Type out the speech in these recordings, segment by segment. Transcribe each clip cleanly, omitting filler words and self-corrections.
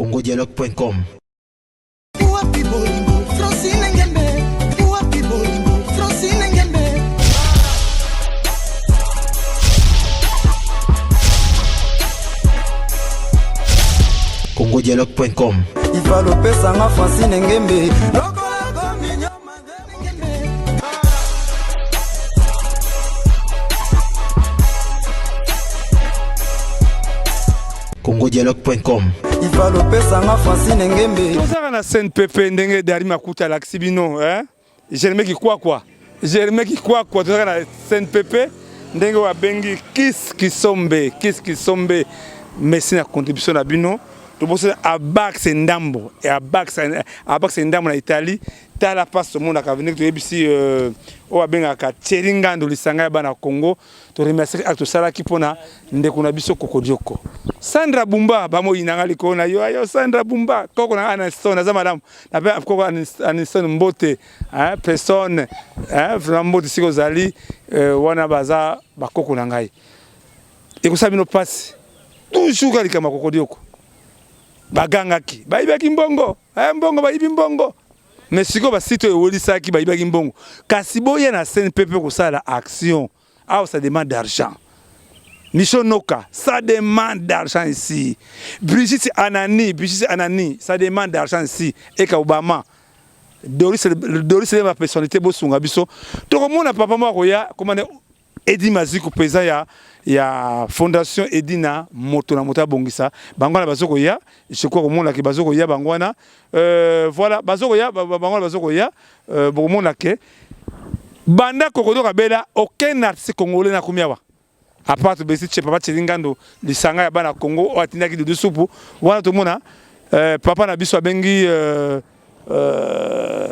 congodialogue.com. Wapi bolingo Francine Ngembe Wapi bolingo Francine Ngembe congodialogue.com. Ifalo pesa nga Francine Ngembe congodialogue.com. Ifalo pesa nga Francine Ngembe Tozaka na CNPP ndenge Dari Makuta alakisi bino hein? Germain Kikwakwa, Germain Kikwakwa, tozaka na CNPP ndenge oyo abengi Kis Kisombe, Kis Kisombe. Merci na contribution na bino. Tobosana Abax Ndambo, Abax Abax Ndambo na Italie. Tala pasi tomonaka ndenge toyebisi euh, oyo abengaka Thierry Ngando lisanga ya bana Congo. To remercier acte tosalaki mpona ndeko na biso Kokodioko. Sandra Bumba bamoyi na nga likolo na yo ayo Sandra Bumba koko na Aniston aza malamu na pe koko Aniston mbote hein personne hein vraiment mbote siko ozali euh, wana baza bakoko na ngai ekosala bino pasi toujours kaka likambo ya Kokodioko bagangaki bayibaki mbongo eh, mbongo bayibi mbongo mais sikoyo basite oyo ewelisaki bayibaki mbongo kasi boya na CNPP kosala action awa ça demande d'argent Michel Noka, ça demande d'argent ici. Brigitte Anani, Brigitte Anani, ça demande d'argent ici. Eka Obama, Doris, Doris ma personnalité bosunga biso. Tokomona papa moko akoya, comment Eddy Maziku président ya ya fondation Eddy na moto na moto abongisa bango wana bazo koya je crois komona ke bazo koya bango wana euh, voilà bazo koya bango wana bazo koya euh, bokomona ke banda kokodo kabela aucun artiste congolais na komi awa à part tobesi che papa Thierry Ngando lisanga ya bana Congo oyo atindaki Doudou Supu wana tomona euh, papa na biso abengi euh, euh,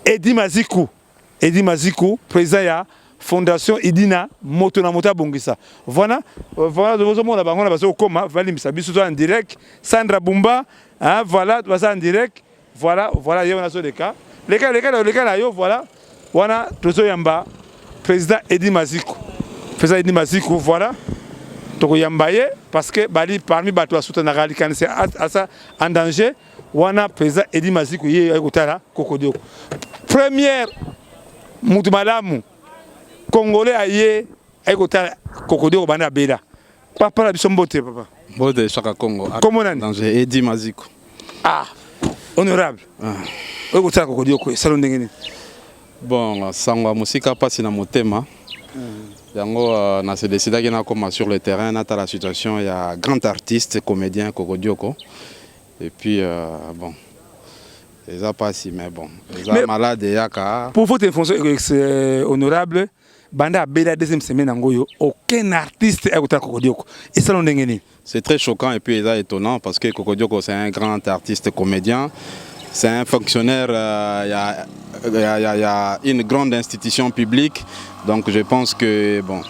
Eddy Maziku Eddy Maziku président ya fondation Idina moto na moto abongisa voilà voilà tozomona bango na bazo kokoma balimbisa biso toza en direct Sandra Bumba hein, voilà baza en direct voilà voilà ye wana azoleka leka leka leka na yo voilà wana tozoyamba président Eddy Maziku président Eddy Maziku voilà tokoyamba ye parce que bali parmi bato basutanaka likanisi asa en danger wana président Eddy Maziku ye ayi kotala Kokodioko première mutu malamu congolais aye ayi kotala Kokodioko banda abela papa na biso mbote papa. Mbote Chaka Congo. Kombo nani? Danger Eddy Maziku. Ah, honorable. Ah. Oyo kotala Kokodioko esalo ndenge nini? Bon, sango ya mosika mpasi na motema. Yango uh, na se décidaki nakoma sur le terrain natala situation ya grand artiste comédien Kokodioko. Et puis euh, bon eza pasi mais bon eza Mais- malade eyaka. Pour votre information honorable, banda abela deuxième semaine yango oyo aucun artiste ayekotala Kokodioko esalo ndenge nini? C'est très choquant et puis eza étonnant parce que Kokodioko, c'est un grand artiste comédien, c'est un fonctionnaire euh, y, a, y, a, y a une grande institution publique, donc je pense que bon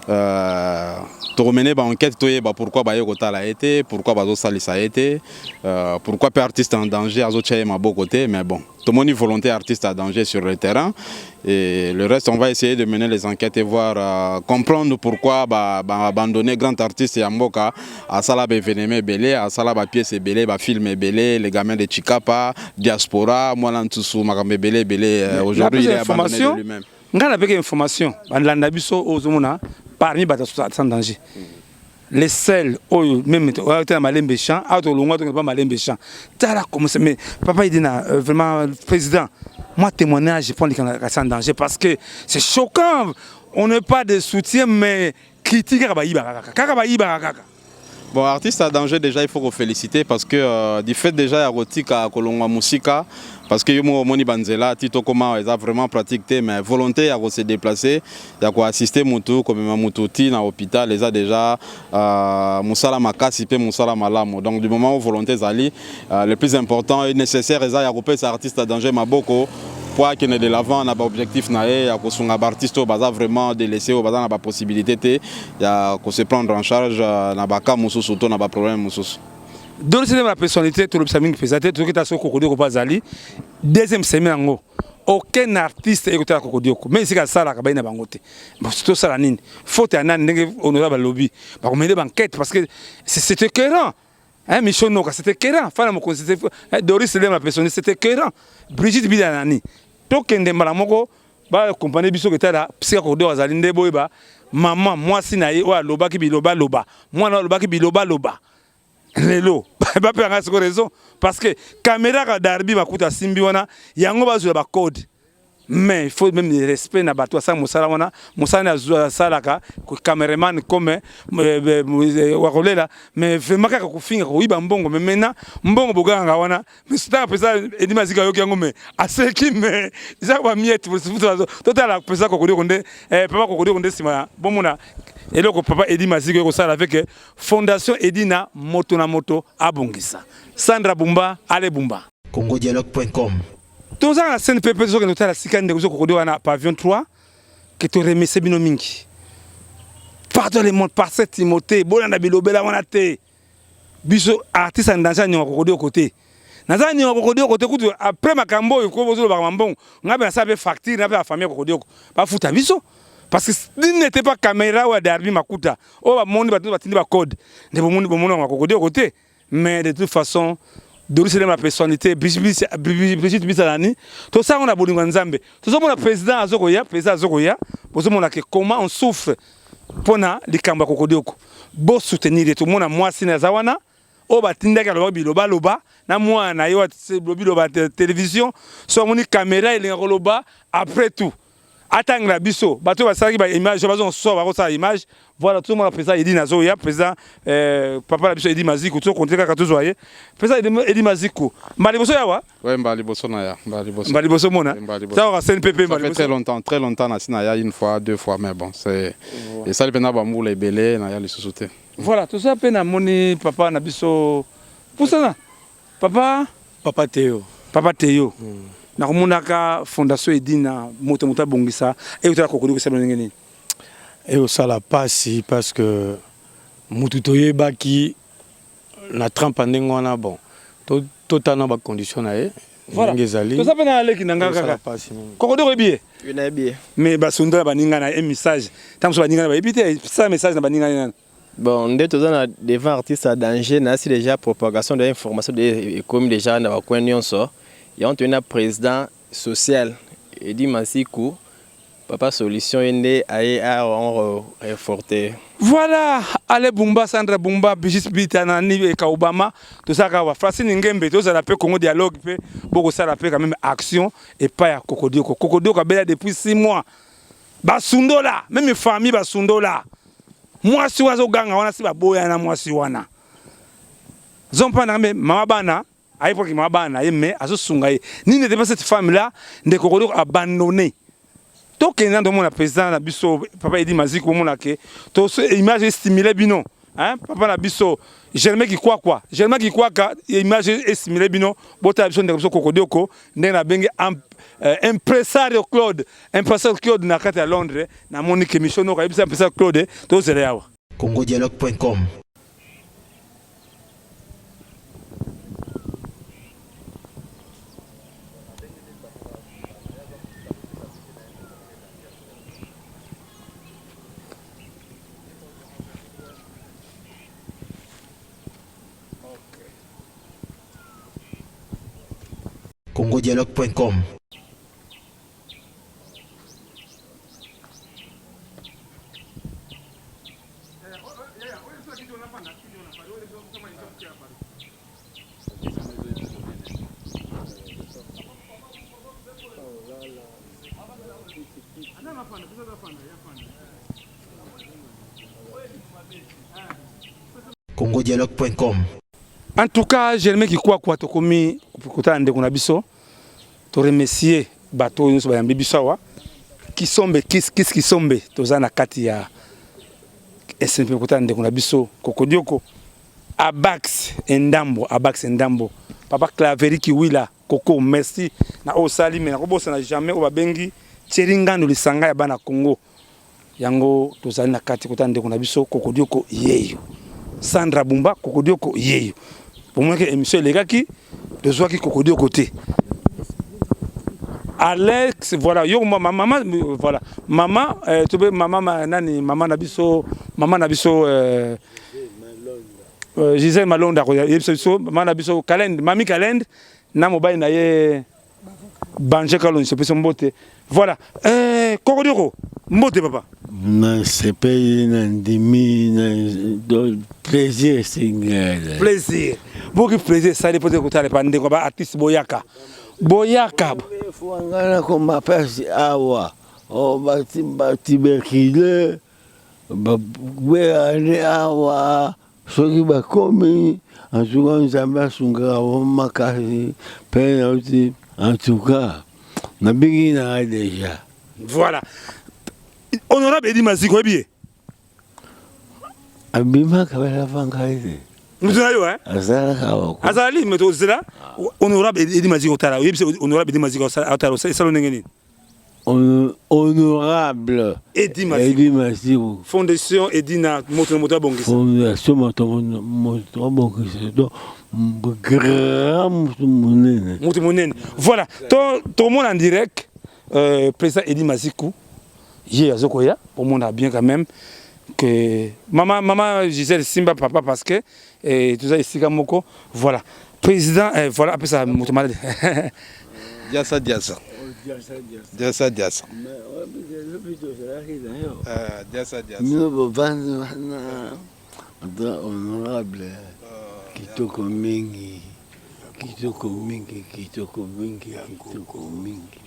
euh, tokomene baenquête toyeba pourquoi baye kotala ye te, pourquoi bazosalisa ye te, euh, pourquoi mpe artiste en danger azotia ye maboko te. Mais bon, tomoni volonté artiste en danger sur le terrain et le reste, on va essayer de mener les enquêtes et voir comprendre pourquoi ba, ba abandonner grand artiste ya mboka asala baévénement ebele, asala bapièce ebele, bafilm ebele, Les Gamins de Chikapa, Diaspora, Mwana Ntusu, makambo ebele ebele. Aujourd'hui il est abandonné de information lui-même. Ngai napeki information balanda biso oyo ozomona parmi bato sans danger, les seuls oyo même oyo te na Malembe Champ awa tolongwa tokende pa Malembe Champ. Tala comme ça. Mais papa Idina, vraiment président, moi témoignage prend likambo sans danger parce que c'est choquant. On n'est pas de soutien mais critique kaka bayibaka kaka kaka bayibaka kaka. Bon, artiste à danger, déjà, il faut qu'on féliciter parce que du fait déjà ya kotika kolongwa mosika, parce que yo moko omoni banzela ti tokoma eza vraiment pratique te, mais volonté ya kose déplacer, ya koassister mutu, komema mutu ti na hôpital, eza déjà mosala makasi mpe mosala malamu. Donc du moment où volonté ezali, le plus important et nécessaire eza ya kopesa artiste à danger maboko po akende de l'avant na baobjectif na ye ya kosunga baartiste oyo baza vraiment délaissé, oyo baza na bapossibilité te ya kose prendre en charge na baka mosusu to na baproblème mosusu. Doris nde na personnalité tolobisa mingi mpenza te. Tozoki ta soki Kokodioko mpo azali deuxième semaine yango aucun artiste ekotala Kokodioko mais esika asalaka bayi na bango te. Bon, tosala nini? Faute ya nani? Ndenge honorable alobi bakomene baenquête parce que c'est écœurant. Hein, Michel Noka, c'était écœurant. Fana Mokonzi, c'était hein, Doris Lema Pesoni, c'était écœurant. Brigitte Bidanani. Tokende mbala moko ba accompagner biso ketala psyka kodo azali nde boyeba mama mwasi na ye oyo alobaki biloba loba mwana oyo alobaki biloba loba lelo bapesa ngai siko raison parce que caméra ka darby makuta asimbi wana yango bazwela bacode mais il faut même respect na bato asala mosala wana mosala nini asalaka cameraman comme euh, euh, euh, wakolela mais vraiment kaka kofinga koyiba mbongo mais maintenant mbongo bogangaka wana mais ntango mpenza edima azika ayoki yango mais aseki mais eza bamiete totala mpenza kokodioko nde papa kokodioko nde nsima bomona eloko papa edi maziko ekosala avec fondation edina moto na moto abongisa sandra bumba ale bumba congodialogue.com Toza na CNPP tozokende kotala sika ndeko zo kokodi wana pavillon 3 ke to remercier bino mingi. Pardon le monde par cette Timothée bolanda bilobela wana te. Biso artiste en danger nyonga kokodi okote. Naza nyonga kokodi okote kutu après makambo oyo ko bozolobaka mambongo ngai mpe nasala mpe facture na mpe ya famille kokodi oko bafuta biso parce que s'il n'était pas caméra oyo ya Darby Makuta oyo bamoni bato batindi ba code nde bomoni bomoni bakokodi okote. Mais de toute façon, Doris ma personnalité, Brigitte Bisalani, tout ça on a bolingo Nzambe. Tout ça mon président azokoya, président azokoya, bozomona que comment on souffre pona likambo ya kokodioko. Bo soutenir tout mona mwasi na zawana oyo batindaki aloba biloba loba na mwana na ye lobi loba télévision so amoni caméra elinga koloba après tout atangela biso bato oyo basalaki ba image bazo so bakosala image voilà tozomona président Edi nazoya président euh, papa na biso Edi Maziku tozokonte kaka tozwa ye président Edi Maziku mbala liboso yawa Ouais, mbala liboso na ya mbala liboso mbala liboso mona tawaka CNPP mbala liboso très longtemps très longtemps na sina ya une fois deux fois mais bon c'est esali mpenza bambula ebele na ya lisusu te voilà toza mpe namoni papa na biso pusana Papa Papa Theo. Papa Theo. Mm. Nakomonaka fondation Edina moto moto abongisa eyotala kokoli kosala ndenge nini? Eyosala pasi parce que mutu toyebaki na trempe ndenge wana bon totana ba condition na ye ndenge ezali. Toza pe na leki na nga kaka. Kokodi oyebi ye? Nayebi ye. Mais basundola baninga na ye message. Tango mosusu baninga na bayebi te, sala message na baninga na. Bon, nde toza na devant artiste ya danger nasi déjà propagation de information de ekomi déjà na bacoin nyonso yango toye na président social Edi Masiku papa solution ye nde aye awa renforte. Voilà, Ale Bumba, Sandra Bumba, Brigitte Bita, Nani Eka Obama, tozalaka awa. Francine Ngembe, tozala pe Congo Dialogue pe bokosala pe quand même action epai ya Kokodioko. Kokodioko abela depuis 6 mois. Basundola, meme famille basundola. Mwasi wana azoganga wana si baboyana na mwasi wana. Zompana me mama bana aye pour mama bana ye mais azosunga ye. Nini n'était pas cette femme là ndeko Kodoko abandonné. Tokende nando mona président na biso papa Edi Maziku omona ke to image estimule bino hein papa na biso Germain Kikwakwa Germain Kikwaka image estimule bino botala biso ndeko biso Kokodioko ndenge nabengi euh, impresario Claude impresario Claude na kati ya Londres namoni ke mission noko ayebisa impresario Claude tozela yawa congodialogue.com congodialogue.com congodialogue.com En tout cas, Germain Kikwakwa tokomi kotala ndeko na biso to remercier bato oyo nyonso bayambi biso awa kisombe kis kis kisombe toza na kati ya SNP kotala ndeko na biso Kokodioko Abax Endambo Abax Endambo papa Claveri Kiwila Koko merci na oyo osali mais nakobosana jamais oyo babengi Thierry Ngando lisanga ya bana Congo yango tozali na kati kotala ndeko na biso Kokodioko yeyo Sandra Bumba Kokodioko yeyo bomonaki émission elekaki tozwaki Kokodioko te Alex voilà yo mama mama voilà mama euh, tobe mama ma, nani mama na biso mama na biso euh, Euh, Gisèle Malonda akoyebisa biso mama na biso Kalende, mami Kalende na mobali na ye Banje Kalonji topesi mbote. Voilà. Eh, Kokodioko, mbote papa. Nasepeli na ndimi na plaisir esengeli. Plaisir. Boki plaisir esali mpo te kotala epa ndeko ba artiste boyaka. Boyaka. Nga nakoma pasi awa. Oh, ba tuberculeux Bakweyani awa soki bakomi antuka Nzambe asungaka bango makasi mpe nauti antuka nabiki na ngai deja. Voilà. Honorable Eddy Maziko oyebi ye? Abimaka balava ngai te. Mutu na yo hein? Azalaka awa. Azali mais tozela honorable Eddy Maziko tala oyebisi honorable Eddy Maziko atala esalo ndenge nini? Honorable Eddy Masiku. Eddy Masiku. Fondation Eddy na moto na moto abongisa. Fondation moto na moto abongisa. Donc grand moto monene. Moto monene. Voilà. To tomona en direct euh, président Eddy Masiku ye azokoya omona bien quand même que maman maman Gisèle Simba papa parce que eh, toza esika moko voilà président eh, voilà apesa moto malade diasa diasa diasa diasa diasa diasa bino bovandi wana oza honorable kitoko mingi kitoko mingi kitoko mingi kitoko mingi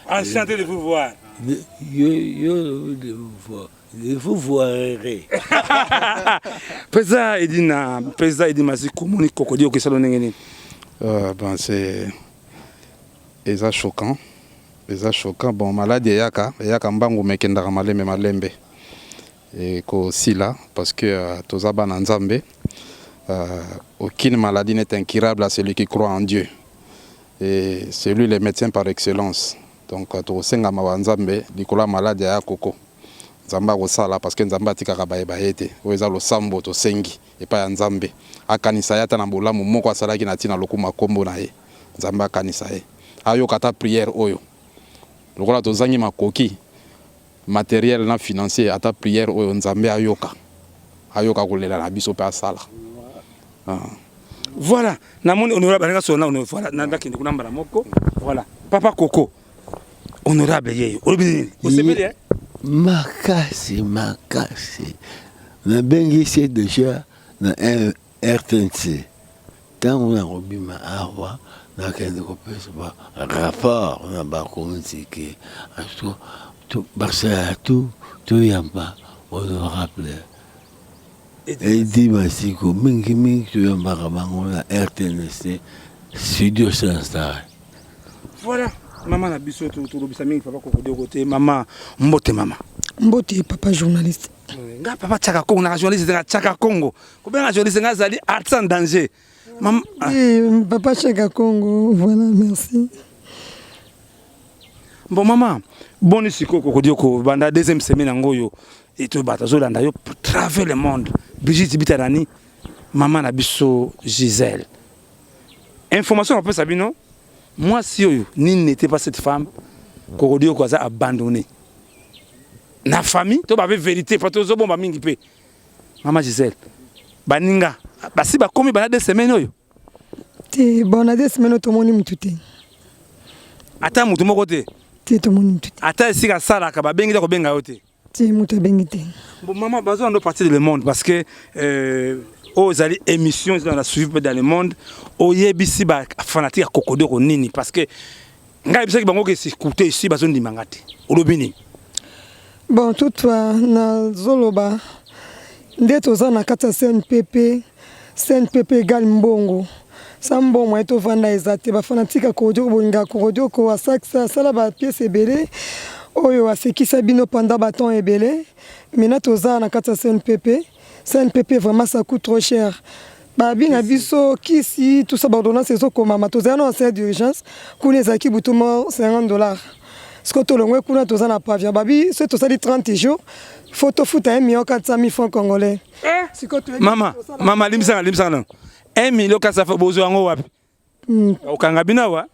Enchanté de vous voir. Yo, yo, de vous voir. De vous voir. Président Edina, président Edina Mazikou, moni kokodi okesalo ndenge nini? Euh, bon, c'est eza choquant eza choquant bon maladi eyaka eyaka mbangu me ekendaka malembe malembe ekosila parce que euh, toza bana nzambe euh, aucune maladie n'est incurable à celui qui croit en Dieu et c'est lui le médecin par excellence donc euh, tokosenga mawa nzambe likolo ya maladi ya koko nzambe akosala parce que nzambe atikaka baye baye te oyo eza losambo tosengi epai ya nzambe akanisa ye ata na bolamu moko asalaki na ntina lokumu ya nkombo na ye nzambe akanisa ye ayoka ata prière oyo lokola tozangi makoki materiel na financier ata prière oyo nzambe ayoka ayoka kolela na biso mpe asala ah. Voilà, namoni honorable alinga sona honorable voilà nakende kuna mbala moko voilà papa koko honorable yeyo olobi nini osepeli eh? Makasi makasi nabengisi deja na RTNC ntango nakobima awa nakende kopesa ba rapport na bakonzi ke basala tu toyamba honorable Eddy Masiko mingi mingi toyambaka bango na RTNC studio Sanstar. Voilà mama na biso tolobisa mingi papa kokodioko te mama mbote mama. Mbote papa journaliste. Nga papa Chaka Congo na journaliste nga Chaka Congo. Kobenga journaliste nga zali artiste en danger. Mama ah. Eh, papa Chaka Congo, voilà merci. Bon mama, boni sikoyo kokodioko banda deuxième semaine yango oyo eto bato azolanda yo travers le monde. Brigitte Bitanani, mama na biso Gisèle. Information napesa bino, mwasi oyo nini n'était pas cette femme, kokodioko aza abandonné. Na famille to babe vérité pa tozobomba mingi pe. Mama Gisèle, baninga basi bakomi bana deux semaines oyo. Te bon na deux semaines tomoni mutu te. Ata mutu moko te. Te tomoni mutu te. Ata esika asalaka babengi te kobenga yo te. Te mutu abengi te. Bon maman bazo ando partir le monde parce que euh, oyo ezali émission ezali na suivi mpe dans le monde oyebisi ba fanatique ya kokodoko nini parce que ngai yebisaki bango ke sikute esi bazondima nga te olobi nini Bon toutefois nazoloba nde toza na kati ya CNPP, CNPP egal mbongo sa mbongo moyen tovanda eza te bafanatique ya Kodioko bolingaka Kodioko asakisa asala ba pièce ebele oyo asekisa bino pendant ba temps ebele maintenant toza na kati ya CNPP CNPP vraiment ça coûte trop cher babi na biso kisi tout ça ba ordonnance ezokomama tozali na salle d'urgence kuna ezalaki butu mort 50 dollars sikoyo tolongwe kuna toza na pavia babi soki tosali 30 jours faut tofuta 1 million 400 000 francs congolais eh? Mama mama limbisanga limbisanga nano 1 million 400 francs bozwa yango wapi? Okanga bino awa.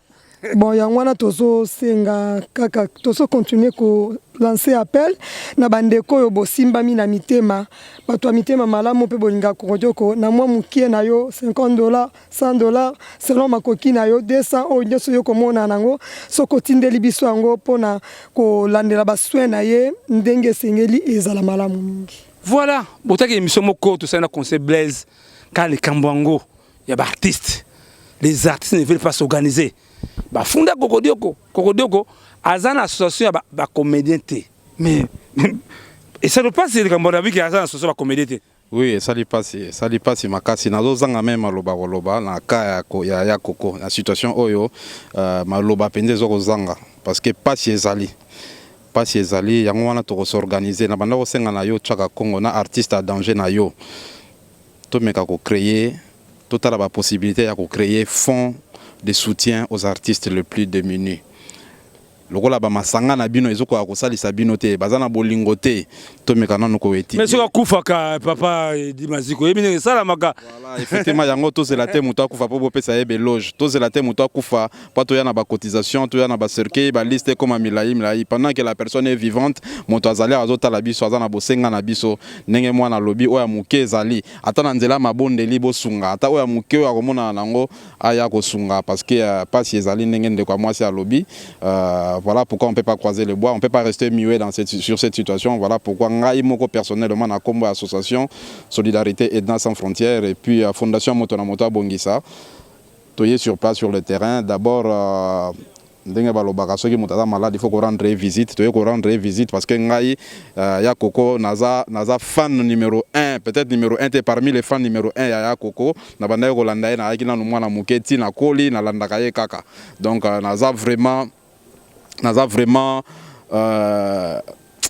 Bon, yango wana tozosenga kaka, tozocontinue kolancer appel na bandeko oyo bosimbami na mitema, bato ya mitema malamu mpe bolingaka Kokodioko, na mwa mokie na yo, 50 $, 100 $, selon makoki na yo, 200, oyo nyonso yo komona nango, soki otindeli biso yango mpona kolandela basoin na ye ndenge esengeli, ezala malamu mingi. Voilà, botaki émission moko tosali na conseil Blaise kaka likambo yango ya baartiste. Les artistes ne veulent pas s'organiser. Bafunda Kokodioko. Kokodioko aza na association ya bacomédien te, mais esali mpasi likambo na biki, aza na association ya bacomédien te. Oui, esali mpasi, esali mpasi makasi. Nazozanga me maloba koloba na ka ya Koko na situation oyo. Maloba mpenza eza kozanga parce que mpasi ezali, mpasi ezali. Yango wana tokos'organiser na banda kosenga na yo Tiaka Congo na artiste ya danger na yo, tomeka kocréer, totala bapossibilité ya kocréer fonds de soutien aux artistes les plus démunis. Lokola bamasanga na bino ezokoka kosalisa bino te, baza na bolingo te, tomeka nanu koétudier. Mais soki akufaka, papa Edi Maziko, oyebi ndenge esalamaka. Voilà, effectivement, yango tozela te moto akufa mpo bopesa ye beloge, tozela te moto akufa mpo toya na bacotisation, toya na bacercueil, baliste ekoma milai milai pendant que la personne est vivante. Moto azali awa, azotala biso, aza na bosenga na biso. Ndenge mwana alobi, oyo ya moke ezali ata na nzela mabondeli, bosunga ata oyo ya moke oyo akomonana nango, aya kosunga parce que pasi ezali, ndenge ndeko ya mwasi alobi. Voilà pourquoi on peut pas croiser les bois, on peut pas rester muet sur cette situation. Voilà pourquoi ngai moko personnellement, na kombo ya association Solidarité Aidant sans frontières et puis fondation Moto na Moto Abongisa, toye sur place, sur le terrain. D'abord, ndenge balobaka, soki moto aza malade, il faut korendre ye visite. Toye korendre ye visite parce que ngai, ya Koko, naza fan numéro 1, peut-être numéro 1 te, parmi les fans numéro 1 ya Koko. Na bandaki kolanda ye, nayaki nanu mwana moke, ti nakoli, nalandaka ye kaka. Donc naza vraiment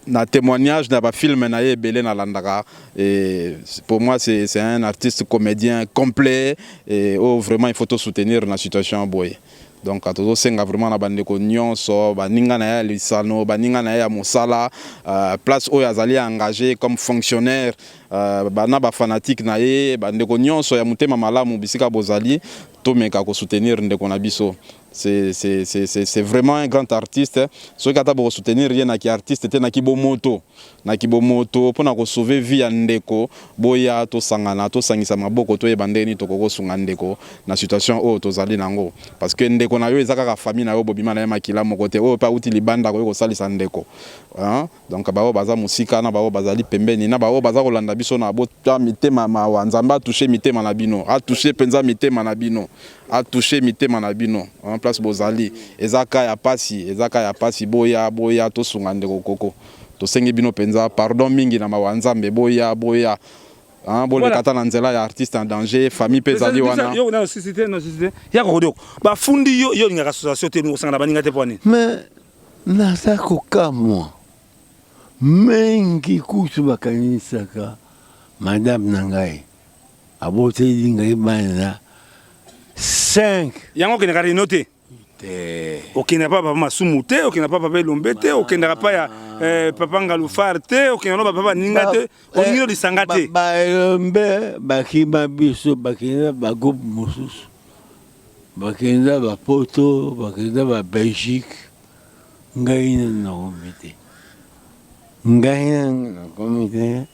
na témoignage na bafilme na ye ebele nalandaka. Et pour moi, c'est un artiste comédien complet et oh, vraiment il faut to soutenir na situation boye. Donc tozosenga vraiment na bandeko nyonso, baninga na ye ya lisano, baninga na ye ya mosala, place oyo azali engagé comme fonctionnaire, na bafanatique na ye, bandeko nyonso ya motema malamu, bisika bozali, tomeka kosoutenir ndeko na biso. C'est vraiment un grand artiste. Soki ata bokosoutenir ye naki artiste te, naki bomoto, naki bomoto, mpona kosauve vie ya ndeko, boya tosangana, tosangisa maboko, toyeba ndenge nini tokoki kosunga ndeko na situation oyo tozali nango, parce que ndeko na yo eza kaka famille na yo, bobima na ye makila moko te, oyo mpe awuti libanda akoki kosalisa ndeko, hein? Donc baoyo baza mosika, na baoyo bazali pembeni, na baoyo baza kolanda biso, na bota mitema mawa. Nzambe atouche mitema na bino, atouche mpenza mitema na bino, atouche mitema na bino en place bozali. Eza ka ya pasi, eza ka ya pasi. Boya, boya tosunga ndeko Koko. Tosengi bino mpenza pardon mingi na mawa Nzambe. Boya, boya, boleka ata na nzela ya artiste en danger, famille mpe ezali wana. Yo na société, na société ya Kokodioko, bafundi yo, yo olingaka association te, osanga na baninga te, mpo nini? Mais naza kokamwa mingi kutu, bakanisaka madame na ngai aboteli ngai bana 5. Yango okendaka réunion te? Te. Okendaka pa papa Masumu te, okendaka pa papa Elombe te, okendaka pa ya papa Ngalufar te, okendaka no papa baninga te, olingi no lisanga te. Baelombe bakima biso, bakenda bagroupe mosusu, bakenda bapoto, bakenda babelgique. Ngai nanu nakomi te, ngai nanu nakomi te.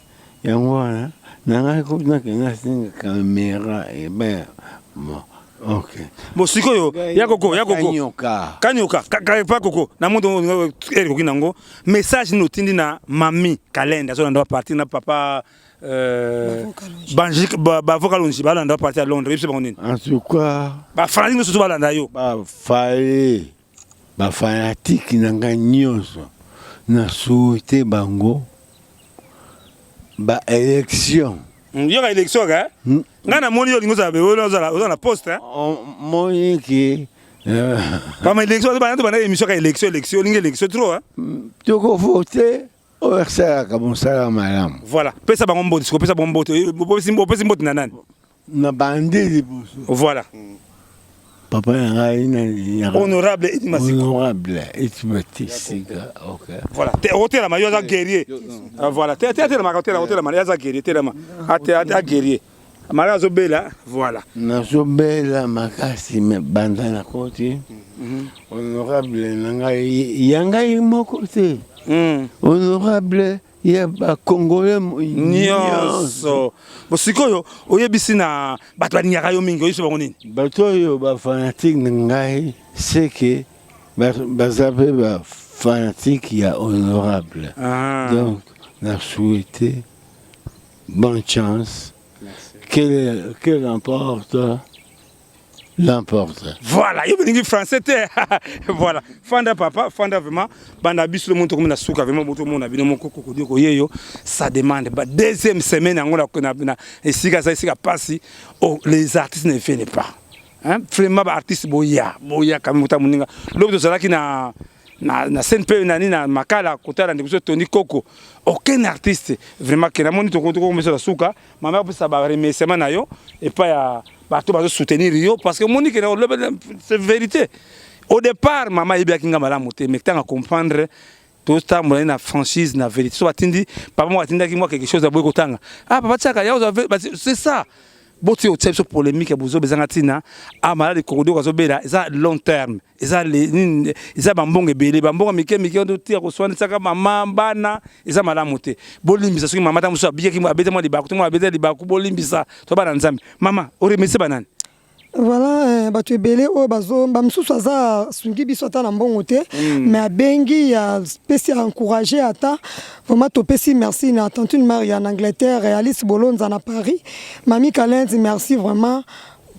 Yango wana na ngai kutu nakende nasenga caméra eba. Bon, ok. Bon, sikoyo ya Koko, ya Koko. Kanyoka. Kanyoka pa Koko na moto ekoki nango. Message nini otindi na mami Kalende azolanda partir na papa Bavo Kalonji, balanda partir ya Londres, yebisa bango nini? En tout cas, bafanatike nyonso balanda yo. Bafale, bafanatike na ngai nyonso, na souhaite bango baélection. Yoka, élection ka ngai namoni yo olingi ozala, oza na poste. Moni ke Bama élection, bana bana émission ka élection, élection, olingi élection trop, hein? Tokovote oyo asalaka mosala malamu. Voilà, pesa bango mbote siko, pesa bango mbote. Opesi mbote na nani? Na bandi liboso. Voilà. Papa na ngai nani? Honorable Edi Masiko. Honorable Edi Masika, ok. Voilà, te otelama, yo aza guerrier. Ah, voilà, te te, telama, telama, otelama, yo aza guerrier, telama, ate a guerrier. Mara azobela, voilà. Nazobela makasi me banda nakoti honorable na ngai ya ngai moko te, honorable ya bacongolais nyonso. Bo sikoyo oyebisi na bato balingaka yo mingi, oyebisi bango nini? Bato oyo bafanatike na ngai, seke baza mpe bafanatike ya honorable. Donc na souhaite bonne chance, que l'emporte l'emporte. Voilà, yo bolingi français te. Voilà, fanda papa, fanda vraiment. Banda biso le monde tokomi na suka vraiment, moto mona bino moko Kokodioko yeyo, ça demande ba deuxième semaine yango na esika ça esika pasi. Oh, les artistes ne viennent pas, hein? Vraiment ba artistes boya boya quand même muta moninga. Lobi tozalaki na CNP nani na Makala kotala ndeko biso Tony Koko, aucun artiste vraiment ke namoni. Tokomisa na suka, mama apesa ba remerciement na yo epai ya bato bazosoutenir yo, parce que omoni ke c'est vérité. Au départ mama ayebaki nga malamu te, mais ntango comprendre totambola na franchise na vérité, so batindi papa moko atindaki mwa quelque chose aboyi kotanga. Ah, papa tiaka ya, c'est ça. Boti otia biso polémique ya bozoba ezanga ntina. A malade Kokodioko azobela, eza long terme, eza nini, eza bambongo ebele, bambongo mike mike otia koswanisaka mama bana, eza malamu te. Bolimbisa soki mama ta mosusu abikaki, abete mwa libaku to mwa abete libaku, bolimbisa to bana Nzambe. Mama, oremercie banani? Voilà, bato ebele oyo bazo bamosusu aza asungi biso ata na mbongo te, mais abengi, apesi encourage ata. Vraiment topesi merci na tantine Maria na Angleterre, Alice Bolonza na Paris, Mami Kalenzi. Merci vraiment,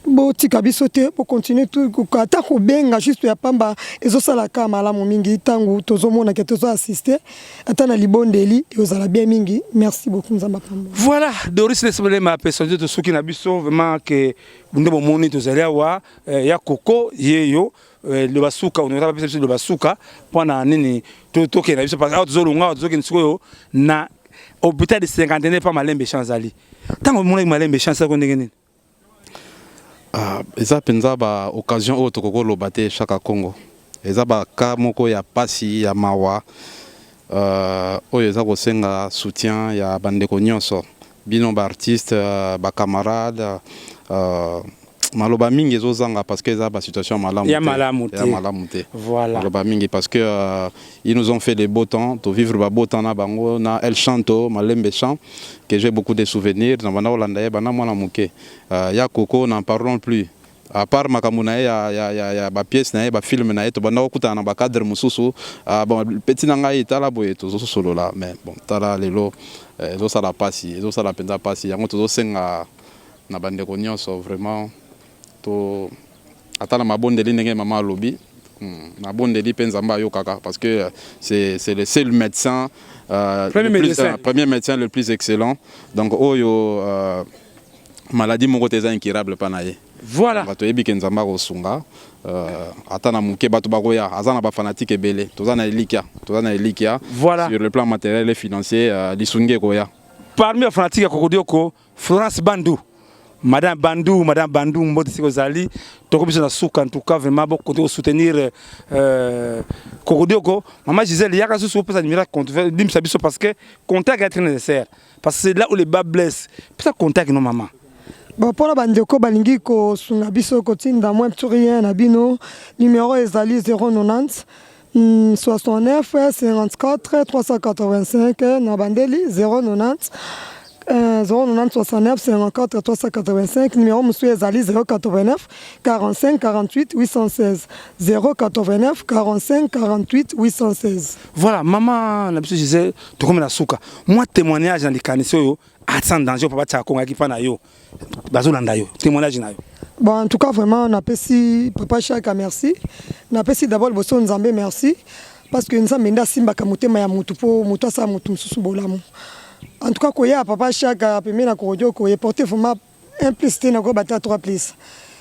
botika biso te, bocontinue ata kobenga juste ya pamba, ezosalaka malamu mingi. Ntango tozomonaka tozoassiste ata na libondeli, ezala bien mingi. Merci beaucoup, Nzambe apambola. Voilà, Doris Lesobelema apesa nzoto soki na biso vraiment ke nde bomoni tozali awa ya Koko ye yo loba suka, honorable apesa biso loba suka mpona nini tokende na biso, parce que awa tozolonga, awa tozokende sikoyo na hôpital de Cinquantenaire mpa Malembe Chance. Azali ntango omonaki Malembe Chance ako ndenge nini? Ah, eza mpenza ba occasion oyo tokoki koloba te. Chaka Congo eza baka moko ya pasi ya mawa oyo eza kosenga soutien ya bandeko nyonso, bino baartiste, bacamarade. Maloba mingi ezozanga parce que eza basituation ya malamu. Ya malamu te. Ya malamu te. Voilà. Maloba mingi parce que ils nous ont fait des beaux temps, tovivre ba beau temps na bango na El Chanto Malembe Chant, que j'ai beaucoup de souvenirs na banda kolanda ye banda mwana moke. Ya Koko, n'en parlons plus. À part makambo na ye ya bapièce na ye, bafilme na ye, tobanda kokutana na bacadre mosusu. Bon, petit na ngai, tala boye tozosolola, mais bon, tala lelo, ezosala mpasi, ezosala mpenza mpasi. Yango tozosenga na bandeko nyonso vraiment to ata na mabondeli, ndenge mama alobi, mabondeli mpe Nzambe ayokaka, parce que c'est le seul médecin, premier, le plus, médecin. Premier médecin le plus excellent. Donc oyo maladie moko te eza incurable mpa na ye. Bato yebi ke Nzambe akosunga ata na moke, bato bakoya, aza na bafanatike ebele. Toza na elikia, toza na elikia. Sur le plan matériel et financier, lisungi ekoya. Parmi bafanatike ya Kokodioko, Florence Bandu, madame Bandu, madame Bandu, mbote sika ozali. Toko biso na suka. En tout cas vraiment bokoki kosoutenir Kokodioko. Mama Gisèle, yaka susu opesa numéro ya compte, limbisa biso parce que contact est très nécessaire, parce que c'est là où le bât blesse. Pesa contact no, mama. Bon, mpona bandeko balingi kosunga biso, kotinda mwa petit rien na bino, numéro ezali 090 69 54 385. Na bandeli 090 090 69 54 385. Numéro mosusu ezali 089 45 48 816, 089 45 48 816. Voilà, mama na biso Gisèle, tokomi na suka. Mwa témoignage na likanisi oyo sans danger, papa Tiaka Kongo ayaki mpa na yo, bazolanda yo, témoignage na yo. Bon, en tout cas vraiment napesi papa Chaka merci. Napesi d'abord liboso Nzambe merci, parce que Nzambe nde asimbaka motema ya motu mpo motu asala motu mosusu bolamu. En tout cas koya papa Chaka pembeni na Kokodioko eporte vraiment un plus te, nakoyeba ta trois plus.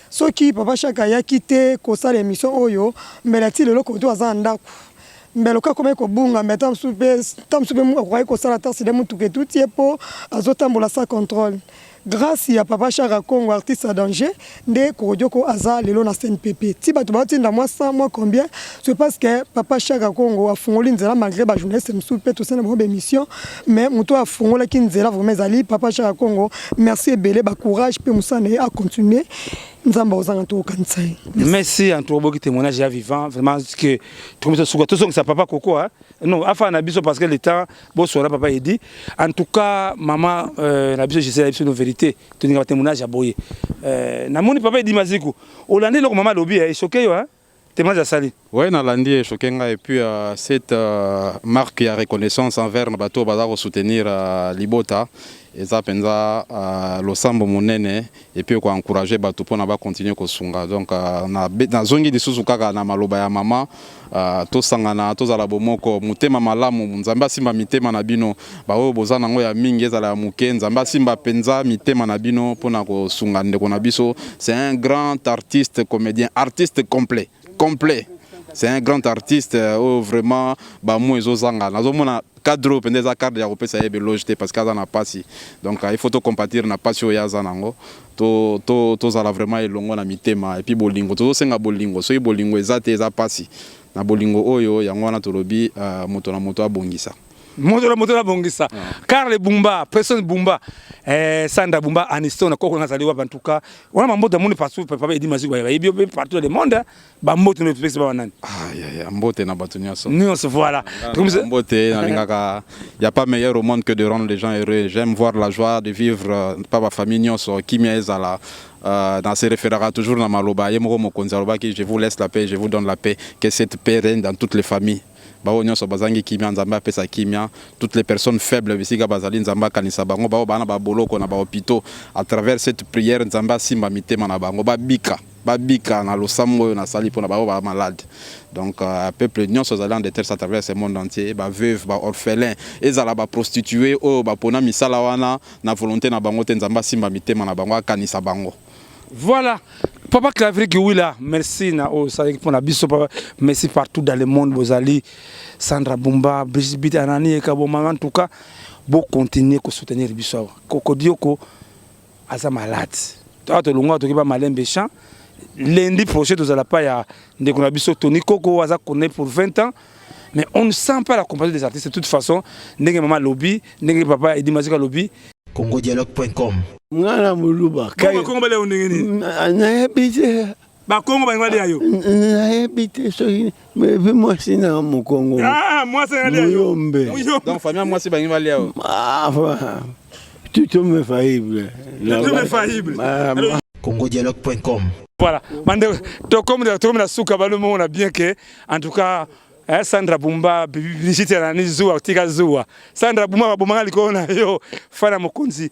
Soki papa Chaka ayaki te kosala émission oyo, mbela ti lelo Kodo aza na ndako, mbela oka akomaki kobunga, mbela ta mosusu mpe akokaki kosala ta sida motuka etuti ye mpo azotambola sans contrôle. Grace ya papa Shaka Kongo artiste ya danger nde Kokodioko aza lelo na CNPP. Ti bato baotinda mwa 100 mwa combien, c'est parce que papa Shaka Kongo afungoli nzela malgré ba journaliste mosusu mpe tosala bango ba émission, mais moto oyo afungolaki nzela vraiment ezali papa Shaka Kongo. Merci ebele, ba courage mpe mosala na ye a continuer, Nzambe akozanga to kokanisa ye. Merci en tout cas témoignage ya vivant vraiment que tokomisa suka tozongisa papa Koko hein? Non afa na biso parce que le temps bosola papa Edi en tout cas maman na biso Gisèle biso no vérité toninga ba témoignage ya boye namoni papa Edi Maziku olandi eloko mama alobi echoqué yo hein? Témoignage asali. Ouais, nalandi echoqué nga et puis cette marque ya reconnaissance envers na bato baza kosoutenir libota eza mpenza losambo monene et puis koencourager bato mpona bacontinue kosunga. Donc nazongi lisusu kaka na maloba ya mama, tosangana, tozala bomoko, motema malamu. Nzambe asimba mitema na bino, baoyo boza nango ya mingi, ezala ya moke, Nzambe asimba mpenza mitema na bino mpona kosunga ndeko na biso. C'est un grand artiste comédien, artiste complet, complet. C'est un grand artiste oyo vraiment bamots ezozanga. Nazomona cadre oyo mpenza eza cadre ya kopesa ye éloge te parce que aza na pasi. Donc il faut tocompatir na pasi oyo aza nango, tozala vraiment elongo na mitema et puis bolingo. Tozosenga bolingo. Soki bolingo eza te, eza pasi. Na bolingo oyo yango wana tolobi moto na moto abongisa. Moto na moto abongisa. Karl Bumba, Preston Bumba, Sandra Bumba, Aniston koko nazali wapi? En tout cas wana mambote amoni partout. Papa Edi Maziku, bayebi yo partout dans le monde. Bambote no epesi ba nani? Ah, ya, ya, mbote na bato nyonso. Nyonso, voilà. Mbote nalingaka. Y a pas meilleur au monde que de rendre les gens heureux. J'aime voir la joie de vivre pa bafamille nyonso, kimia ezala. Na se référera toujours na maloba ye moko mokonzi alobaki: "Je vous laisse la paix, je vous donne la paix." Que cette paix règne dans toutes les familles. Baoyo nyonso bazangi kimia, Nzambe apesa kimia. Toutes les personnes faibles bisika bazali, Nzambe akanisa bango. Bao bana baboloko na bahôpitaux, à travers cette prière, Nzambe asimba mitema na bango, babika, babika na losambo oyo nasali mpona bango bamalade. Donc peuple nyonso ezali en détresse à travers ce monde entier, baveuve, baorphelin, ezala baprostitué oyo bapona misala wana na volonté na bango te, Nzambe asimba mitema na bango, akanisa bango. Voilà. Papa Clavier Kiwila, merci na osalaki mpona biso papa. Merci partout dans le monde bozali. Sandra Bumba, Brigitte Bit, Anani Ekaboma, en tout cas, bo continuer ko soutenir biso awa. Kokodioko aza malade. Toa tolongwa toki ba malembe champ. Lundi prochain tozala pa ya ndeko na biso Tony Koko aza connaît pour 20 ans. Mais on ne sent pas la compassion des artistes de toute façon. Ndenge mama lobi, ndenge papa Edi Mazika lobi. congodialogue.com. Mwana moluba. Kongo bale ndenge nini? Nayebi te. Bakongo balingi balia yo. Nayebi te soki epi mwasi na mokongo. Ah, mwasi alia yo. Muyombe. Donc famille ya mwasi balingi balia yo. Ah, enfin, tout homme est faillible. Tout homme est faillible. Ah, congodialogue.com. Voilà. Bande tokomi na suka balomona bien que en tout cas Sandra Bumba, Brigitte Anani zuwa tika zuwa. Sandra Bumba babomanga likolo na yo fana mokonzi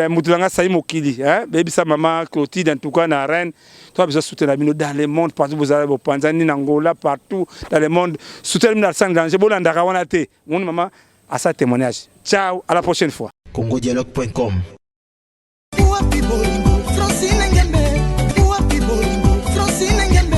moto nanga sai mokili bebisa mama Clotilde. En tout cas na reine toi besoin soutenir bino dans le monde partout, bozala bopanzani na Angola, partout dans le monde, soutenir bino sans danger. Bolandaka wana te moni mama asa témoignage. Ciao, à la prochaine fois. congodialogue.com. Wapi bolingo Francine Ngembe, wapi bolingo Francine Ngembe.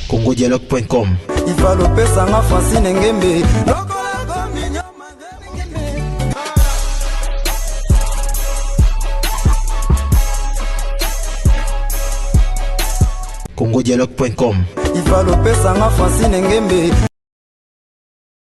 congodialogue.com. Ifalo opesanga Francine Ngembe lokola kominyoma. Ngembe. congodialogue.com. Ifalo opesanga Francine Ngembe.